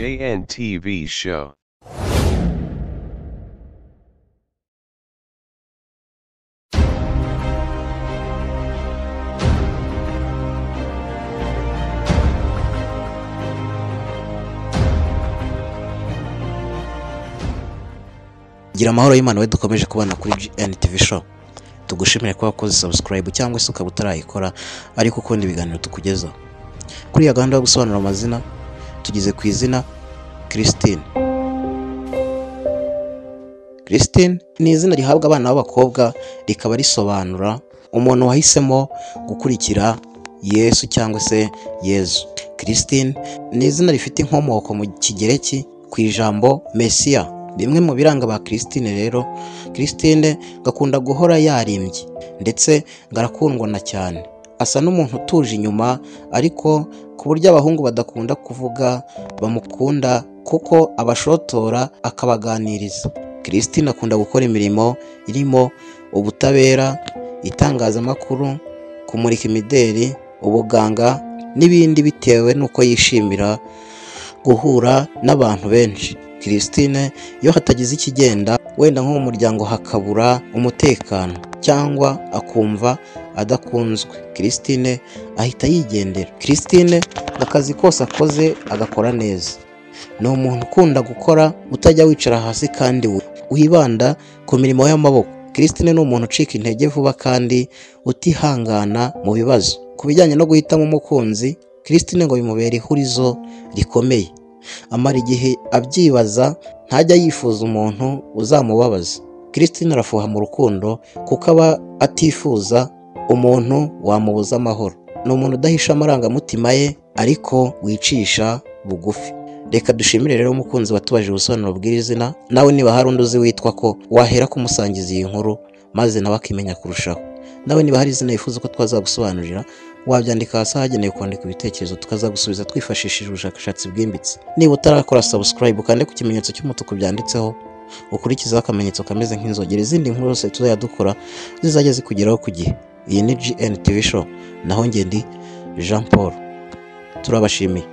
JNTV Show. Gira amahoro y'Imana we dukomeje kubana kuri GNTV Show. Tugushimire kuba wakoze subscribe cyangwa se ukaba utarayikora ariko ukunda ibiganiro tukugezaho. Kuri iyi gahunda yo gusobanura amazina tugeze ku izina Christine. Christine ni izina rihabwa abana b'abakobwa rikaba risobanura umuntu wahisemo gukurikira Yesu cyangwa se Yezu. Christine ni izina rifite inkomoko mu Kigereki ku ijambo Mesiya. Bimwe mu biranga ba Christine rero, Christine gakunda guhora yarimbye ndetse ngarakundwa na cyane. Asa n'umuntu utuje inyuma ariko ku buryo abahungu badakunda kuvuga bamukunda kuko abashotora akabaganiriza. Christine akunda gukora imirimo irimo ubutabera, itangazamakuru, kumurika imideri, ubuganga n'ibindi bitewe n'uko yishimira guhura n'abantu benshi. Christine iyo hatagize ikigenda wenda nko mu muryango hakabura umutekano cyangwa akumva adakunzwe, Christine ahita yigendera. Christine akazi kose akoze agakora neza. Ni umuntu ukunda gukora, utajya wicara hasi kandi wibanda ku mirimo y'amaboko. Christine ni umuntu ucika intege vuba kandi utihangana mu bibazo. Ku bijyanye no guhitamo umukunzi, Christine ngo bimubera ihurizo rikomeye. Amara igihe abyibaza, ntajya yifuza umuntu uzamubabaza. Christine arafuha mu rukundo kuko aba atifuza umuntu wamubuza amahoro. Ni umuntu udahisha amarangamutima ye ariko wicisha bugufi. Reka dushimire rero umukunzi watubajije ubusobanuro bw'iri zina, nawe niba hari undi uzi witwa ko wahera kumusangiza iyi nkuru maze nawe akimenya kurushaho. Nawe niba hari izina wifuza ko twazagusobanurira wabyandika hasi ahagenewe kwandika ibitekerezo tukazagusubiza twifashishije ubushakashatsi bwimbitse. Niba utarakora subscribe ukande ku kimenyetso cy'umutuku byanditseho, ukurikizeho akamenyetso kameze nk'inzogera, izindi nkuru zose tuzajya dukora zizajya zikugeraho ku gihe. Iyi ni GNTV Show, naho njye ndi Jean Paul. Turabashimiye.